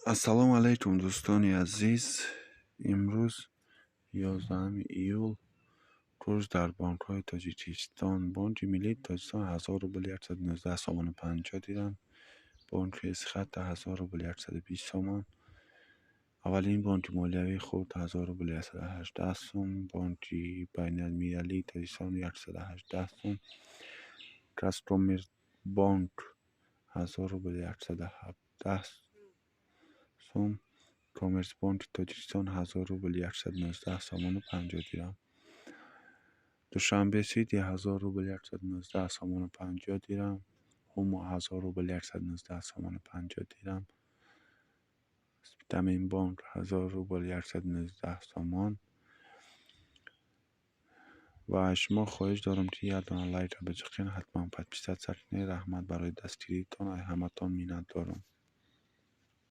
Ассалому алайкум, дӯстони азиз. Имрӯз, 11 июл, курс дар бонкҳои Тоҷикистон. Бонки Миллии Тоҷикистон 1000 рубл 119 сомону 50 дирам, Бонки Эсхата 1000 рубл 120 сомон, Аввалин бонки молиявии хурд 1000 рубл 118 сом, Бонки Байналмилалии Тоҷикистон 118 сом, Казкоммерцбонк 1000 рубл 117 сом, Коммерсбонки Тоҷикистон 1000 рубл 119 сомону 50 дирам, Душанбе Сити 1000 рубл 119 сомону 50 дирам, Ҳумо 1000 рубл 119 сомону 50 дирам, Спитаменбонк 1000 рубл 119 сомон. Ва аз шумо хоҳиш дорам, ки як дона лайка биҷиқед, ҳатман подписаться кунед. Раҳмат барои дастгириитон, ай ҳаматон миннатдорам.